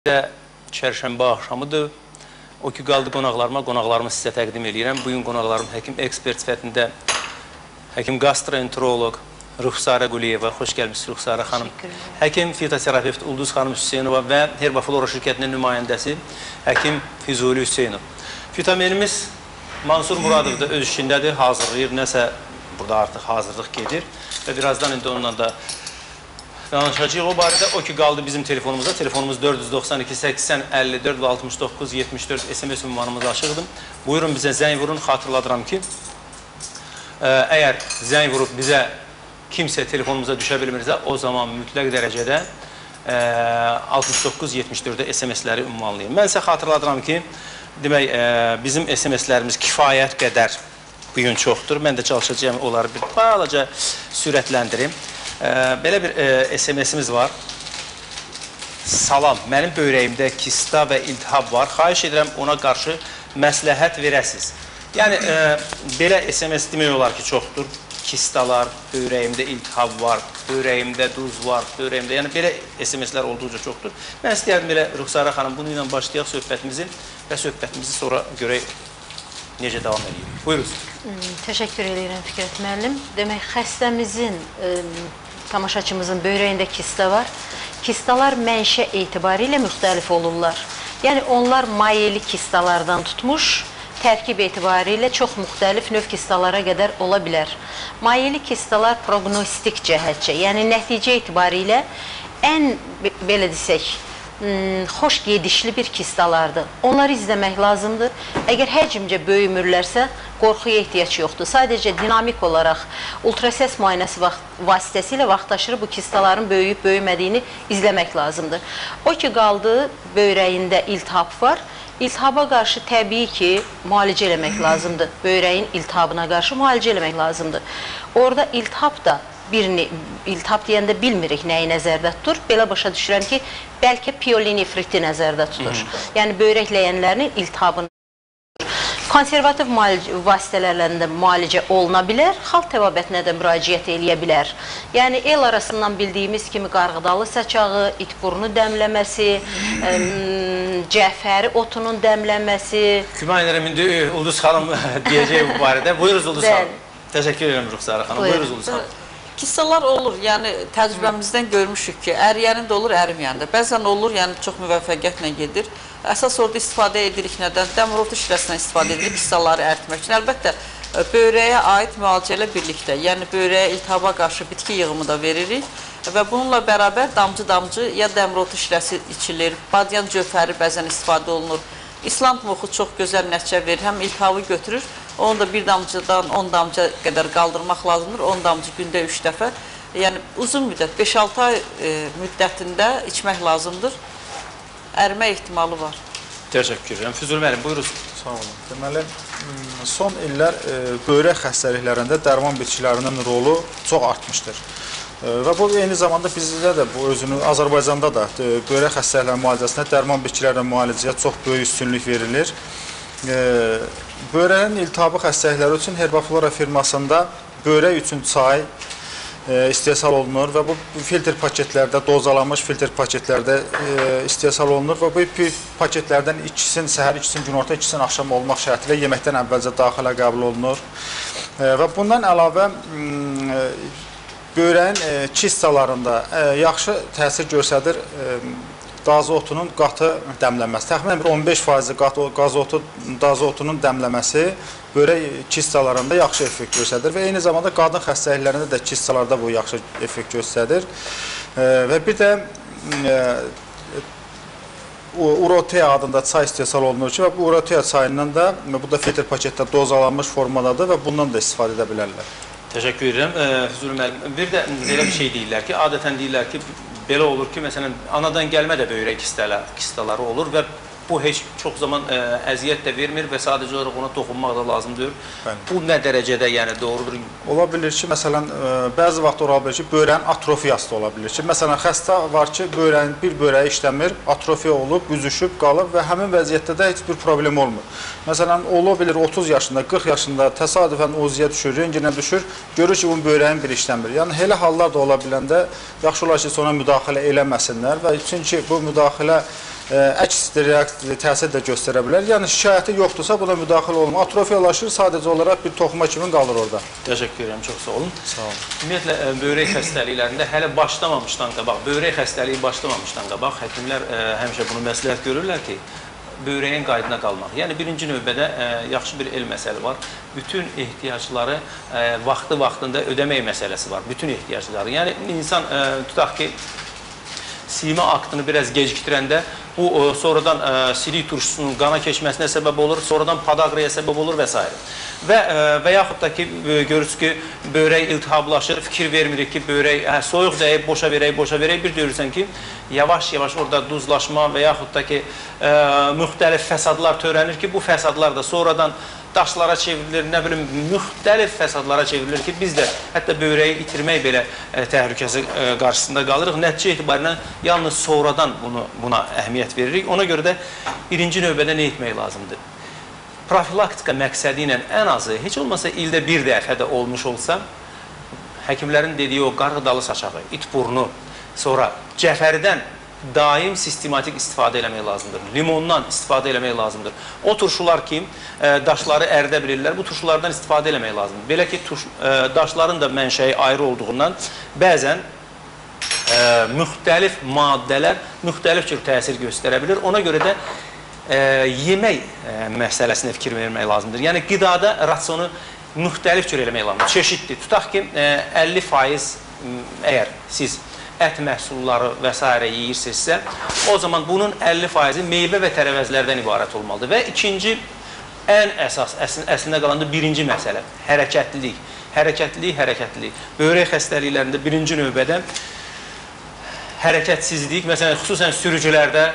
Də çərşənbə axşamıdır. O ki qaldı qonaqlarıma, qonaqlarımı sizə təqdim eləyirəm. Bugün qonaqlarım həkim ekspert sifətində həkim gastroenteroloq Ruxsara Quliyeva. Xoş gəlmişsiniz Ruxsara xanım. Həkim fitoterapevt Ulduz xanım Hüseynova və Herbaflora şirkətinin nümayəndəsi həkim Füzuli Hüseynov. Fitomenimiz Mansur Muradov da öz işindədir, hazırlayır. Nəsə burada artıq hazırlıq gedir və birazdan indi onunla da danışacağıq. O barədə o ki qaldı bizim telefonumuza. Telefonumuz 492 80 54 və 69 74 SMS ünvanımız açıqdır. Buyurun bizə zəng vurun. Xatırladıram ki, əgər zəng vurub bizə kimsə telefonumuza düşə bilmirsə, o zaman mütləq dərəcədə 69 74-də SMS-ləri ünvanlayın. Mən sizə xatırladıram ki, demək, bizim SMS-lərimiz kifayət qədər bugün çoxdur. Mən də çalışacağım onları bir balaca sürətləndirim. Belə bir SMS-imiz var. Salam, mənim böyrəyimdə kista və iltihab var. Xahiş edirəm ona qarşı məsləhət verəsiniz. Yəni, belə SMS demək olar ki, çoxdur. Kistalar, böyrəyimdə iltihab var, böyrəyimdə duz var, böyrəyimdə... Yəni, belə SMS-lər olduqca çoxdur. Mən istəyərdim belə, Ruxsara xanım, bununla başlayaq söhbətimizi və söhbətimizi sonra görək necə davam edirik. Buyurun. Təşəkkür edirəm Fikrət müəllim. Demək, xəstəmizin, tamaşaçımızın böyrəyində kista var. Kistalar mənşə etibarilə müxtəlif olurlar. Yəni, onlar mayeli kistalardan tutmuş, tərkib etibarilə çox müxtəlif növ kistalara qədər ola bilər. Mayeli kistalar proqnostik cəhətcə, yəni nəticə etibarilə ən, belə desək, xoş gedişli bir kistalardır. Onları izləmək lazımdır. Əgər həcmcə böyümürlərsə, qorxuya ehtiyac yoxdur. Sadəcə dinamik olaraq ultrasəs müayinəsi vasitəsilə vaxtaşırı bu kistaların böyüyüb böyümədiyini izləmək lazımdır. O ki qaldı, böyrəyində iltihab var. İltihaba qarşı təbii ki, müalicə eləmək lazımdır. Böyrəyin iltihabına qarşı müalicə eləmək lazımdır. Orada iltihab da iltihab deyəndə bilmirik nəyi nəzərdə tutur. Belə başa düşürəm ki, bəlkə piolinefriti nəzərdə tutur. Yəni, böyrək ləyənlərinin iltihabını tutur. Konservativ vasitələrlə də müalicə oluna bilər, xalq təbabətinə də müraciət eləyə bilər. Yəni, el arasından bildiyimiz kimi qarğıdalı saçağı, itburnu dəmləməsi, cəfəri otunun dəmləməsi. Güman edirəm, indi Ulduz xanım deyəcək bu barədə. Buyuruz Ulduz xanım. Təşəkkür edirəm Ruxsara xanım. Buyuruz Ulduz xanım. Kistalar olur, yəni təcrübəmizdən görmüşük ki, əriyənin də olur, əriməyənin də. Bəzən olur, yəni çox müvəffəqiyyətlə gedir. Əsas orada istifadə edirik nədən? Dəmirotu şirəsindən istifadə edirik kistaları əritmək üçün. Əlbəttə, böyrəyə aid müalicə ilə birlikdə, yəni böyrəyə iltihaba qarşı bitki yığımı da veririk və bununla bərabər damcı-damcı ya dəmirotu şirəsi içilir, badyan cövhəri bəzən istifadə olunur. İsland moxu çox gözəl nəticə verir, həm iltihabı götürür, onu da bir damcıdan 10 damcı qədər qaldırmaq lazımdır, 10 damcı gündə 3 dəfə. Yəni uzun müddət, 5-6 ay müddətində içmək lazımdır, ərimə ehtimalı var. Təşəkkür edirəm. Füzuli müəllim, buyurun. Sağ olun. Deməli, son illər böyrək xəstəliklərində dərman bitkilərinin rolu çox artmışdır. Və bu eyni zamanda bizdə də bu özünü Azərbaycanda da böyrək xəstəliklərinin müalicəsində dərman bitkilərinin müalicəyə çox böyük üstünlük verilir. Böyrəyin iltihabı xəstəlikləri üçün Herbaflora firmasında böyrək üçün çay istehsal olunur və bu filtr paketlərdə, dozalanmış filtr paketlərdə istehsal olunur və bu paketlərdən ikisinin səhər, ikisinin günorta, ikisinin axşam olmaq şərti ilə yeməkdən əvvəlcə daxilə qəbul olunur. Və bundan əlavə böyrəyin kistalarında yaxşı təsir göstərir dazı otunun qatı dəmlənməsi. Təxminən bir 15% qatı dazı otunun dəmləməsi böyrək kistalarında yaxşı effekt göstərir və eyni zamanda qadın xəstəliklərində də kistalarda bu yaxşı effekt göstərir. Və bir də Urotea adında çay istehsal olunur ki, və bu Urotea çayından da, bu da filtr paketdə dozalanmış formadadır və bundan da istifadə edə bilərlər. Təşəkkür edirəm. Füzuli müəllim, bir də belə bir şey deyirlər ki, adətən deyirlər ki, belə olur ki, məsələn, anadan gəlmə də böyrək kistaları olur və bu heç çox zaman əziyyət də vermir və sadəcə olaraq ona toxunmaq da lazım deyil. Bu nə dərəcədə yəni doğrudur? Ola bilir ki, məsələn, bəzi vaxt ola bilir ki, böyrəyin atrofiyası da ola bilir ki, məsələn, xəstə var ki, böyrəyin bir böyrəyi işləmir, atrofiya olub, büzüşüb, qalıb və həmin vəziyyətdə də heç bir problem olmur. Məsələn, ola bilir 30 yaşında, 40 yaşında təsadüfən UZI-yə düşür, renginə düşür, görür ki, bunun böyrəyin bir işləmir. Yəni, elə hallar da ola biləndə yaxşı olar ki, sonra müdaxilə eləməsinlər və çünki bu müdaxilə əks reaksiya təsir də göstərə bilər. Yəni şikayəti yoxdursa buna müdaxilə olunmur. Atrofiyalaşır, sadəcə olaraq bir toxuma kimi qalır orada. Təşəkkür edirəm, çox sağ olun. Sağ olun. Ümumiyyətlə böyrək xəstəliklərində hələ başlamamışdan qabaq, böyrək xəstəliyi başlamamışdan qabaq həkimlər həmişə bunu məsləhət görürlər ki, böyrəyin qaydına qalmaq. Yəni birinci növbədə yaxşı bir el məsəli var. Bütün ehtiyacları vaxtı-vaxtında ödəmək məsələsi var. Bütün ehtiyacları. Yəni insan tutaq ki, siyima aktını biraz gecikdirəndə bu sonradan silik turşusunun qana keçməsinə səbəb olur, sonradan podaqraya səbəb olur və s. Və yaxud da ki, görürsünüz ki, böyrək iltihablaşır, fikir vermirik ki, böyrək soyuq dəyib, boşa verək, boşa verək. Bir görürsən ki, yavaş-yavaş orada duzlaşma və yaxud da ki, müxtəlif fəsadlar törənir ki, bu fəsadlar da sonradan daşlara çevrilir, nə bilim, müxtəlif fəsadlara çevrilir ki, biz də hətta böyrəyi itirmək belə təhlükəsi qarşısında qalırıq. Nəticə etibarilə yalnız sonradan buna əhəmiyyət veririk. Ona görə də birinci növbədə nə etmək lazımdır? Profilaktika məqsədi ilə ən azı, heç olmasa ildə bir dəfə də olmuş olsa, həkimlərin dediyi o qarğıdalı saçağı, itburnu, sonra cəfəridən daim sistematik istifadə eləmək lazımdır. Limondan istifadə eləmək lazımdır. O turşular ki, daşları əridə bilirlər, bu turşulardan istifadə eləmək lazımdır. Belə ki, daşların da mənşəyi ayrı olduğundan bəzən müxtəlif maddələr müxtəlif cür təsir göstərə bilir. Ona görə də yemək məsələsinə fikir vermək lazımdır. Yəni, qidada rasionu müxtəlif cür eləmək lazımdır. Çeşidli. Tutaq ki, 50% əgər siz ət məhsulları və s. yeyirsinizsə, o zaman bunun 50%-i meyvə və tərəvəzlərdən ibarət olmalıdır. Və ikinci, ən əsas, əslində qalanda birinci məsələ, hərəkətlilik. Hərəkətlilik, hərəkətlilik. Böyrək xəstəliklərində birinci növbədə hərəkətsizlik, məsələn, xüsusən sürücülərdə,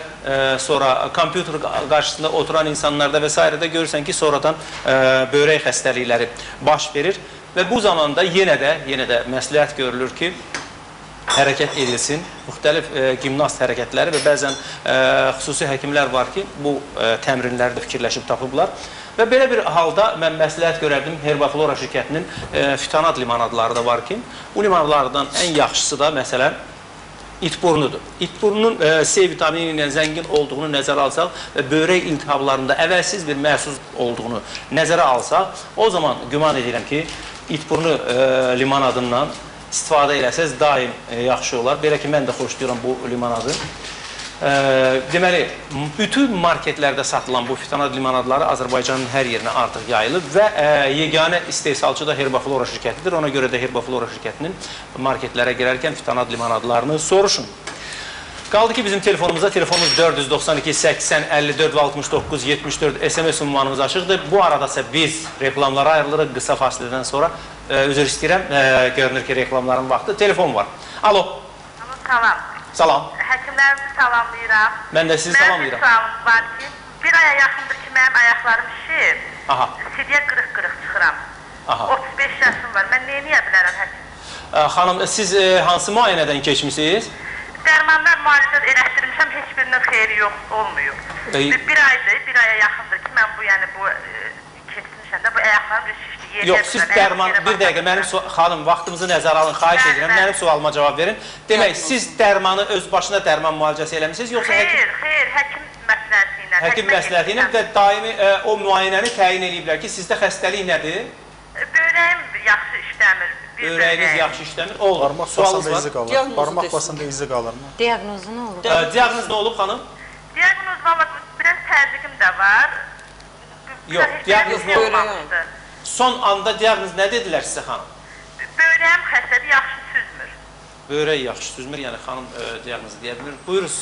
sonra kompüter qarşısında oturan insanlarda və s. də görürsən ki, sonradan böyrək xəstəlikləri baş verir. Və bu zamanda yenə də məsləhət görülür ki, hərəkət edilsin, müxtəlif gimnast hərəkətləri və bəzən xüsusi həkimlər var ki, bu təmrinləri də fikirləşib tapıblar. Və belə bir halda mən məsləhət görərdim, Herbaflora şirkətinin fitanat limonadları da var ki, bu limonadlardan ən yaxşısı da məsələn itburnudur. İtburnunun C vitamini ilə zəngin olduğunu nəzərə alsaq və böyrək iltihablarında əvəzsiz bir məhsul olduğunu nəzərə alsaq, o zaman güman edirəm ki, itburnu limonadından istifadə eləsəz daim yaxşı olar. Belə ki, mən də xoşlayıram bu limonadı. Deməli, bütün marketlərdə satılan bu fitanat limonadları Azərbaycanın hər yerinə artıq yayılıb və yeganə istehsalçı da Herbaflora şirkətidir. Ona görə də Herbaflora şirkətinin marketlərə girərkən fitanat limonadlarını soruşun. Qaldı ki, bizim telefonumuza. Telefonumuz 492 80 54 və 69 74 SMS ünvanımız açıqdır. Bu arada isə biz reklamlara ayrılırıq qısa fasilədən sonra. Üzr istəyirəm, görünür ki, reklamların vaxtı. Telefon var. Alo. Alo, salam. Salam. Həkimlərimizi salamlayıram. Mən də sizi salamlayıram. Mənim bir sualım var ki, bir aya yaxındır ki, mənim ayaqlarım şişir. Aha. Sidiyə qırıq-qırıq çıxıram. Aha. 35 yaşım var. Mən nə edə bilərəm həkim? Xanım, siz hansı müayinədən keçmisiniz? Dərmanlar müalicə elətdirmişəm, heç birinin xeyri yox, olmuyor. Bir aydır, bir aya yaxındır ki, mən bu, yəni bu keçmişəm də, bu ayaqlarım şişdi. Yox, siz dərman, bir dəqiqə, mənim xanım, vaxtımızı nəzərə alın, xahiş edirəm, mənim sualıma cavab verin. Demək, siz dərmanı öz başına dərman müalicəsi eləmisiniz, yoxsa həkim? Xeyr, xeyr, həkim məsləhəti ilə. Həkim məsləhəti ilə və daimi o müayinəni təyin eləyiblər ki, sizdə xəstəlik nədir? Böyrəyim yaxşı işləmir. Böyrəyiniz yaxşı işləmir. Olur. Barmaq basanda izi qalır. Barmaq basanda izi qalır mı? Diaqnozu nə olub? Diaqnoz nə olub, xanım? Diaqnoz valla biraz təzyiqim də var. Yox, diaqnoz nə olub? Son anda diaqnoz nə dedilər sizə, xanım? Böyrəyim xəstədir, yaxşı süzmür. Böyrək yaxşı süzmür, yəni xanım diaqnozu deyə bilir. Buyuruz.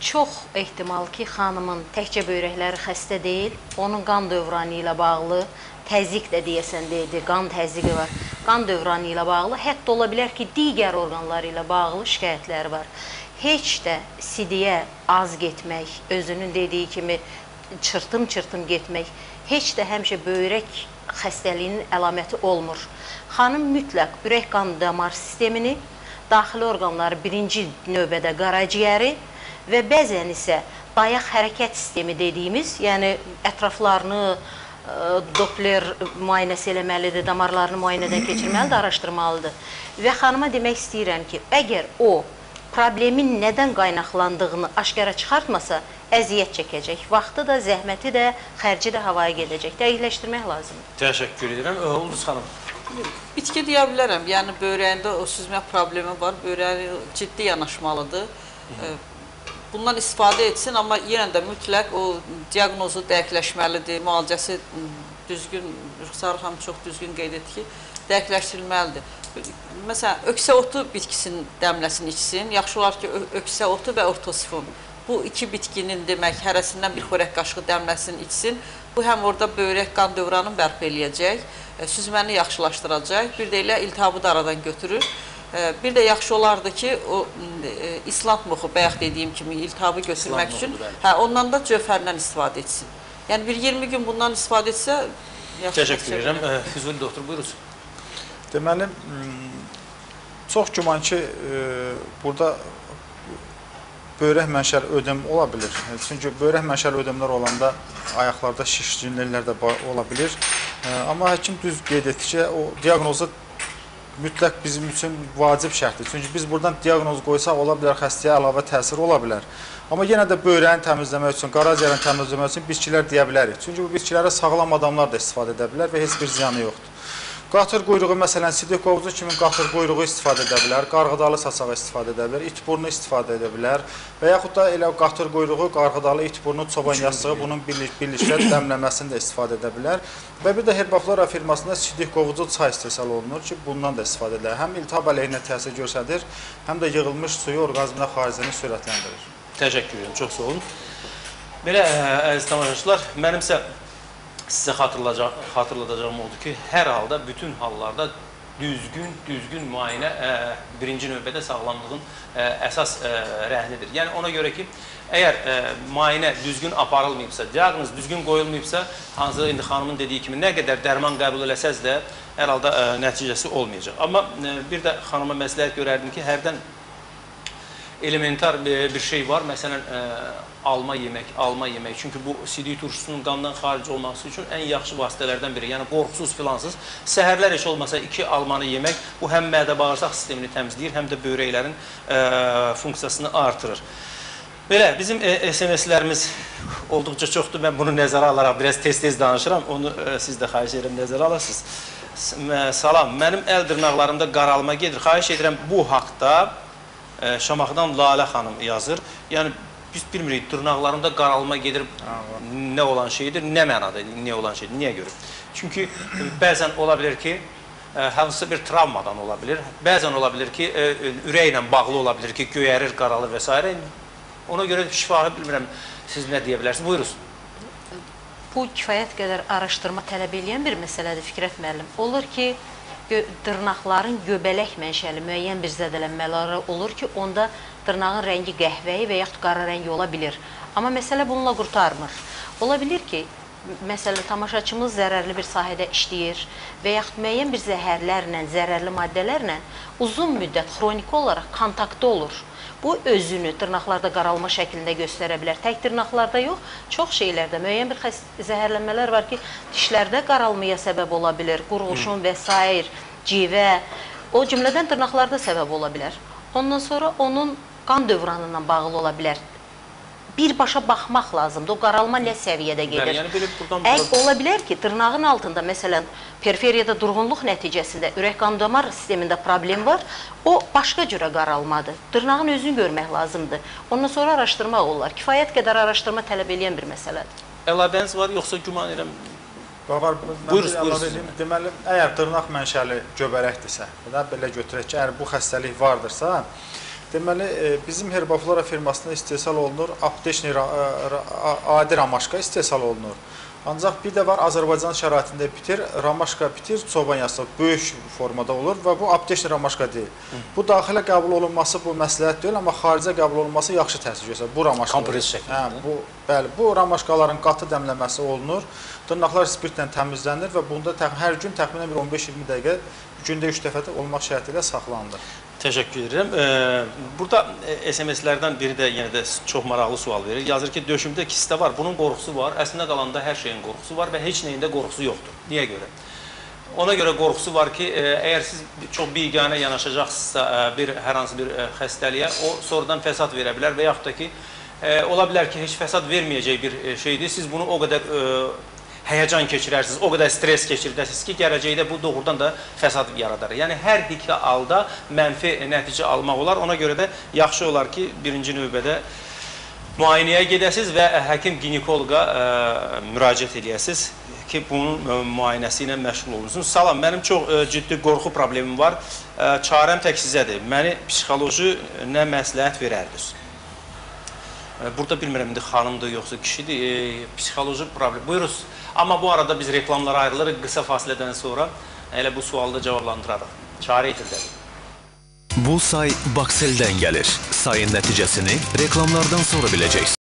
Çox ehtimal ki, xanımın təkcə böyrəkləri xəstə deyil, onun qan dövranı ilə bağlı, təzyiq də deyəsən deyildi, qan təzyiqi var, qan dövranı ilə bağlı, hətta ola bilər ki, digər orqanları ilə bağlı şikayətləri var. Heç də sidiyə az getmək, özünün dediyi kimi çırtım-çırtım getmək, heç də həmişə böyrək xəstəliyinin əlaməti olmur. Xanım mütləq ürək qan damar sistemini, daxili orqanları birinci növbədə qaraciyəri və bəzən isə dayaq hərəkət sistemi dediyimiz, yəni ətraflarını Doppler müayinəsi eləməlidir, damarlarını müayinədən keçirməlidir, araşdırmalıdır. Və xanıma demək istəyirəm ki, əgər o Problemin nədən qaynaqlandığını aşkara çıxartmasa, əziyyət çəkəcək. Vaxtı da, zəhməti də, xərci də havaya gedəcək. Dəqiqləşdirmək lazımdır. Təşəkkür edirəm. Ulduz xanım. Bitki deyə bilərəm. Yəni, böyrəyində o süzmə problemi var. Böyrəyi ciddi yanaşmalıdır. Bundan istifadə etsin, amma yenə də mütləq o diaqnozu dəqiqləşməlidir, müalicəsi düzgün, Rüxsarə xanım çox düzgün qeyd etdi ki, dəqiqləşdirilməlidir. Məsələn, öksə otu bitkisinin dəmləsini içsin, yaxşı olar ki, öksə otu və ortosifon. Bu iki bitkinin demək, hərəsindən bir xörək qaşığı dəmləsini içsin. Bu həm orada böyrək qan dövranını bərpa eləyəcək, süzməni yaxşılaşdıracaq, bir də elə iltihabı da aradan götürür. Bir də yaxşı olardı ki, o İsland moxu, bayaq dediyim kimi iltihabı götürmək üçün, ondan da cövhərdən istifadə etsin. Yəni, bir 20 gün bundan istifadə etsə, yaxşı. Təşəkkür edirəm. Füzuli doktor, buyurun. Deməli, çox güman ki, burada böyrək mənşəli ödem ola bilir. Çünki böyrək mənşəli ödemlər olanda ayaqlarda şişkinliklər də ola bilir. Amma həkim düz qeyd etdi ki, o diaqnozu mütləq bizim üçün vacib şərtdir. Çünki biz buradan diaqnoz qoysaq, ola bilər xəstəyə əlavə təsir ola bilər. Amma yenə də böyrəyini təmizləmək üçün, qaraciyərini təmizləmək üçün bitkilər deyə bilərik. Çünki bu bitkilərə sağlam adamlar da istifadə edə bilər və heç bir ziyanı yoxdur. Qatır quyruğu, məsələn, sidik qovucu kimi qatır quyruğu istifadə edə bilər, qarğıdalı saçağı istifadə edə bilər, itburnu istifadə edə bilər və yaxud da elə qatır quyruğu, qarğıdalı, itburnu, çoban yastığı bunun birlikdə dəmləməsini də istifadə edə bilər. Və bir də Herbaflora firmasında sidik qovucu çay istehsal olunur ki, bundan da istifadə edilir. Həm iltihab əleyhinə təsir göstərir, həm də yığılmış suyu orqanizmdə xaricini sürətləndirir. Təşəkkür edirəm, çox sağ olun. Belə, əziz tamaşaçılar, mənimsə sizə xatırladacağım oldu ki, hər halda, bütün hallarda düzgün müayinə birinci növbədə sağlamlığın əsas rəhnidir. Yəni, ona görə ki, əgər müayinə düzgün aparılmayıbsa, diaqnoz düzgün qoyulmayıbsa, hansı indi xanımın dediyi kimi, nə qədər dərman qəbul eləsəz də, hər halda nəticəsi olmayacaq. Amma bir də xanıma məsləhət görərdim ki, hərdən elementar bir şey var, məsələn, alma yemək. Çünki bu sidik turşusunun qandan xaric olması üçün ən yaxşı vasitələrdən biri. Yəni, qorxusuz filansız. Səhərlər heç olmasa 2 almanı yemək, bu həm mədə-bağırsaq sistemini təmizləyir, həm də böyrəklərin funksiyasını artırır. Belə, bizim SMS-lərimiz olduqca çoxdur. Mən bunu nəzərə alaraq biraz tez-tez danışıram. Onu siz də xahiş edirəm, nəzərə alasınız. Salam, mənim əl dırnaqlarımda qaralma gedir. Xahiş edirəm, bu haqda Şamaxıdan Lalə xanım yazır. Yəni, biz bilmirik, dırnaqlarında qaralma gedir, nə olan şeydir, nə mənada, nə olan şeydir, niyə görə? Çünki bəzən ola bilər ki, hansısa bir travmadan ola bilir, bəzən ola bilir ki, ürəklə bağlı ola bilir ki, göyərir, qaralır və s. Ona görə şifahi bilmirəm, siz nə deyə bilərsiniz? Buyurun. Bu, kifayət qədər araşdırma tələb eləyən bir məsələdir, Fikrət müəllim. Olur ki, dırnaqların göbələk mənşəli müəyyən bir zədələnmələri olur ki, onda dırnağın rəngi qəhvəyi və yaxud qara rəngi ola bilir. Amma məsələ bununla qurtarmır. Ola bilir ki, məsələn, tamaşaçımız zərərli bir sahədə işləyir və yaxud müəyyən bir zəhərlərlə, zərərli maddələrlə uzun müddət xroniki olaraq kontaktda olur. Bu, özünü dırnaqlarda qaralma şəklində göstərə bilər. Tək dırnaqlarda yox, çox şeylərdə müəyyən bir zəhərlənmələr var ki, dişlərdə qaralmaya səbəb ola bilir, qurğuşun və sair, civə, o cümlədən dırnaqlarda səbəb ola bilər. Ondan sonra onun qan dövranından bağlı ola bilər. Birbaşa baxmaq lazımdır. O qaralma nə səviyyədə gedir? Yəni, ola bilər ki, dırnağın altında, məsələn, periferiyada durğunluq nəticəsində ürək qan damar sistemində problem var, o başqa cürə qaralmadır. Dırnağın özünü görmək lazımdır. Ondan sonra araşdırmaq olar. Kifayət qədər araşdırma tələb eləyən bir məsələdir. Əlavəniz var, yoxsa güman edirəm? Var, mən bir əlavə edeyim. Deməli, əgər dırnaq mənşəli göbələkdirsə, belə götürək ki, əgər bu xəstəlik vardırsa, deməli, bizim Herbaflora firmasında istehsal olunur, apteçni adi ramaşka istehsal olunur. Ancaq bir də var, Azərbaycan şəraitində bitir, ramaşka bitir, çoban yastığı böyük formada olur və bu apteçni ramaşka deyil. Bu daxilə qəbul olunması bu məsləhət deyil, amma xaricə qəbul olunması yaxşı təsir göstərir. Bu ramaşka. Kompres şəklində. Bəli, bu ramaşkaların qatı dəmləməsi olunur, dırnaqlar spirtlə təmizlənir və bunda hər gün təxminən bir 15-20 dəqiqə, gündə 3 dəfə də olmaq şərti ilə saxlanılır. Təşəkkür edirəm. Burada SMS-lərdən biri də yenə də çox maraqlı sual verir. Yazır ki, döşümdə kistə var, bunun qorxusu var. Əslində qalanda hər şeyin qorxusu var və heç nəyin də qorxusu yoxdur. Niyə görə? Ona görə qorxusu var ki, əgər siz çox biganə yanaşacaqsınızsa bir hər hansı bir xəstəliyə, o sonradan fəsad verə bilər və yaxud da ki, ola bilər ki, heç fəsad verməyəcək bir şeydir. Siz bunu o qədər həyəcan keçirərsiniz, o qədər stres keçirdəsiniz ki, gələcəkdə bu doğrudan da fəsad yaradar. Yəni, hər iki halda mənfi nəticə almaq olar. Ona görə də yaxşı olar ki, birinci növbədə müayinəyə gedəsiniz və həkim ginekoloqa müraciət eləyəsiniz ki, bunun müayinəsi ilə məşğul olunsun. Salam, mənim çox ciddi qorxu problemim var. Çarəm tək sizədir. Məni psixoloji nə məsləhət verərdiniz? Burada bilmirəm indi xanımdır yoxsa kişidir, psixoloji problem. Buyurunuz. Amma bu arada biz reklamlara ayrılırıq qısa fasilədən sonra. Elə bu sualı da cavablandırarıq. Çarə itirdədir. Bu say Baksel'dən gəlir. Sayın nəticəsini reklamlardan sonra biləcəksiniz.